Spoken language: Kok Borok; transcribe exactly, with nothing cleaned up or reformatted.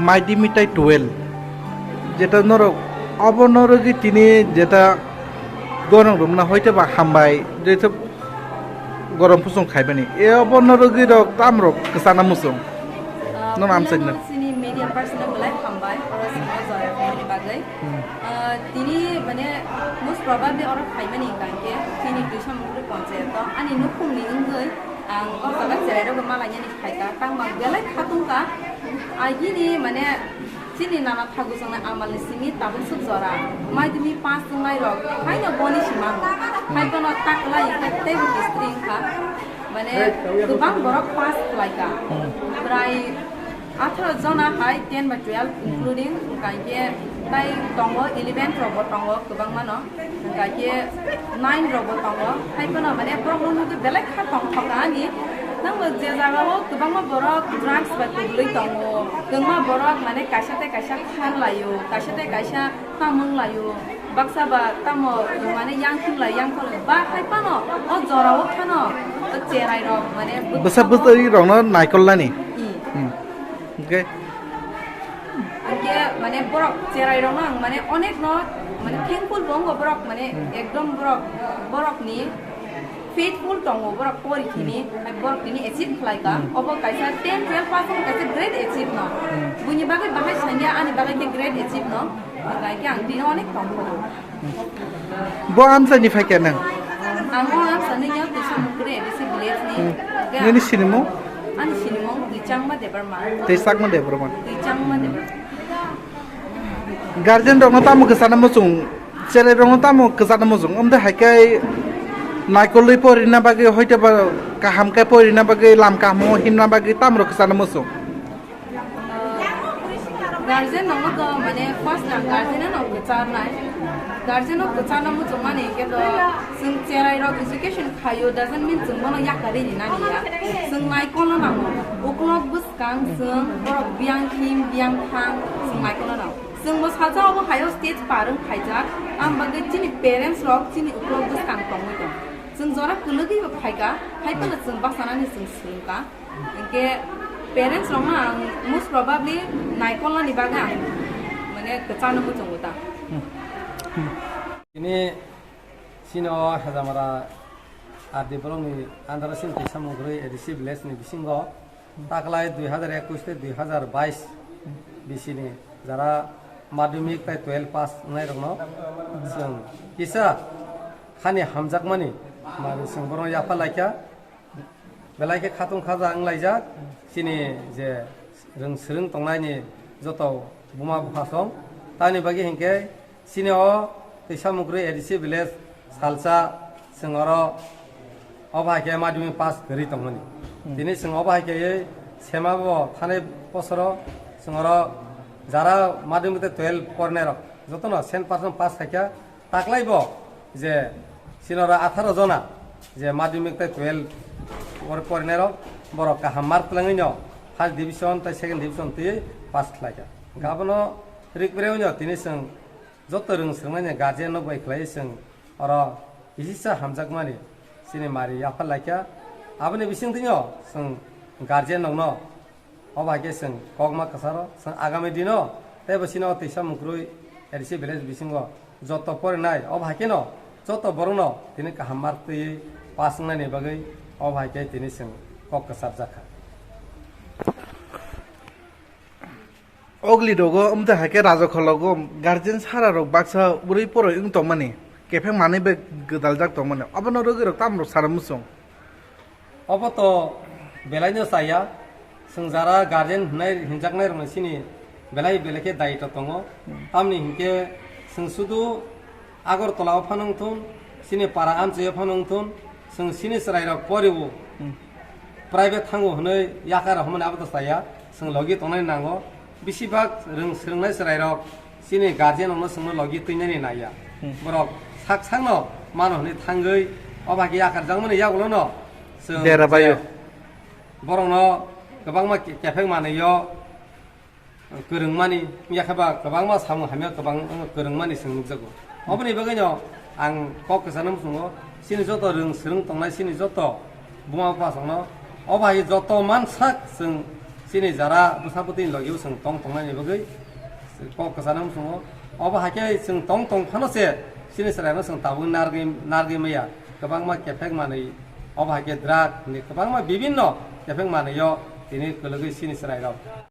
Madhyamik tai twelve, jeta norok obo norogwi tini jeta gorong romna hoite ba hambai, jeta gorom pusung khaibani. E obo norogwi rok tamrok kwchana muchung. Ah, Nono amchaina. Puilano chini media person no belai hambai, oro sini o jora khaimani bagwi. Hmm. Ah, tini mane most probably oro khaimani hwnkha hwnkhe chini Tuisamukri ponchayat o ani nukhungni wngwi ang o jaga cherai rokbo malainani khaikha, tangma belai khatungkha. Agini mane chini nana thagu chongnai amalni simi tabuk swk jora. Madhyamik pass wngnai rok haino boni sima no. Hai bono taklai khe teibo history wngkha. Mane kwbang borok pass khlaikha. Bwrai atharo jona hai ten ba twelve including hwnkha hwnkhe tai tongo eleven rokbo tongo kwbangma no. Hwnkha khe nine rokbo tongo. Hai phano mane borokno nugwi belai kha tongthok ani. Nangbo je jagao kwbangma borok drugs bai kwbwlwi tongo. Kwbangma borok mane kaisa tei kaisa khan laio, kaisa tei kaisa tamung laio. Baksa ba tamo mane yang thum lai, yang thum lai. Ba hai phano o jorao phano o cherai rok mane bwsa bwtwi rokno naikol lani. Hmm. Hwnkhe? Hwnkhe mane borok cherai rokno ang mane onek no mane thankful bo wngo borok mane ekdom borok borok ni faithful tongo borok pori khini borok tini achieve khlai ka obo kaisa ten twelve pass wngkha kaisa great achieve no buini bagwi bahai sanya ani bagwi khe great achieve no hwnkha khe ang tini onek tongkho. Bo amchaini phaikha nang? Ang o amchaini yo Tuisamukri A D C village ni. Hmm. Nini sinimung? Ani sinimung Twichangma Debbarma. Twichangma Debbarma. Twichangma Debbarma. Guardian rokno tamo kwchana muchung, cherai rokno tamo kwchana muchung. Amde haikai naikolwi porina bagwi hoite ba kaham khe porina bagwi lam kaham himna bagwi tamo rok kwchana muchung. Guardian no to mane first na guardian no kwcharnai. Guardian no kwcharna muchungmani hwnkhe to chwng cherai rok education khaio doesn't mean chwng bono yakari ni nani ya. Chwng naikolno nango. Uklok bwskang chwng borok biyang him biyang thang chwng naikolno nango. Chwng bo saja obo haio stage par wng khaijak. Ang bagwi chini parents rok chini uklok bwskang tongwi tong. Chwng jora kwlwgwi bo phaika, hai phano chwng bachanani chwng swrwngkha. Hwnkhe parents rokno ang most probably naikolnani bagwi ang mane kwchangno muchungo ta. Tini chini o Hajamara R D block ni under o chini Twisamukri A D C village ni bisingo taklai dui hazar ekush tei dui hazar bais bisini jara madhyamik tai twelve pass wngnai rokno chwng kisa khani hamjakmani mari chwng borokno yapha laikha. Belai khe khatung khaja wng laijak chini je rwng swrwng tongnaini joto buma bupha song. Tamni bagwi hinkhe chini o Twisamukri A D C village salsa chwng oro o bai khe madhyamik pass kwrwi tongmani. Hmm. Tini chwng o bai khe sema bo thanai bosoro chwng oro jara madhyamik tei twelve porinairok jotono cent percent pass khaikha. Taklai bo je sinora atharo jona je madhyamik tei twelve por-, porinairok borok kaham mark twlangwino first division tei second division twiwi pass khlaikha. Hwnkhe abono rik berewino tini chwng joto rwng swrwngnaini guardian no bai khlaiwi chwng oro kisa hamjakmani chini mari yaphar laikha. Aboni bisingtwino chwng guardian rokno Obo hai khe chwng kokma kwcharo, chwng agami dino teibo chini o Twisamukri A D C village bisingo joto porinai, obo hai kheno joto borokno tini kaham mark twiwi pass wngnani bagwi obo hai khe tini chwng kok kwcharjak kha. Ogli rogo, wngtwi hai khe rajakhologo guardian sara rok baksa bwrwi poroi wng tongmani, kepheng manwi bai gwdaljak tongmani, obono rwgwi rok tamo rok sana muchung? Obo to belaino chaya, chwng jara guardian hwnwi hinjaknai rokni chini belai belai khe daitw tongo. Hmm. Tamni hinkhe chwng sudu Agartala o phano wngthun, chini para amchai o phano wngthun, chwng chini chwrai rok poriwo, hmm, private thango hwnwi yakar rok hwnmani abo to chaya, chwng logi tongnai nango. Bisi bak rwng swrwngnai chwrai rok chini guardian rokno chwngno logi twinani naiya. Hmm. Borok sak sakno mano hwnwi thangwi obo hai khe yakarjakmani yagulono chwng dera baio. Je borokno kwbangma ke-, kepheng manwi o kwrwngmani, yakhe ba kwbangma samung hamya kwbang kwrwngmani chwng nukjago. Oboni bagwino ang kok kwchangno muchungo, chini joto rwng swrwng tongnai chini joto buma bupha songno obo hai joto mansak chwng Chini jara bwsa bwtwini logi bo chwng tong tongnani bagwi kok kwchana muchungo. Obo hai khe chwng tong tong phano se chini chwraino chwng tabuk nargwi, nargwi maya. Kwbangma kephek manwi, obo hai khe drug ni kwbangma bibinno kephek manwio tini kwlwgwi chini chwrairok.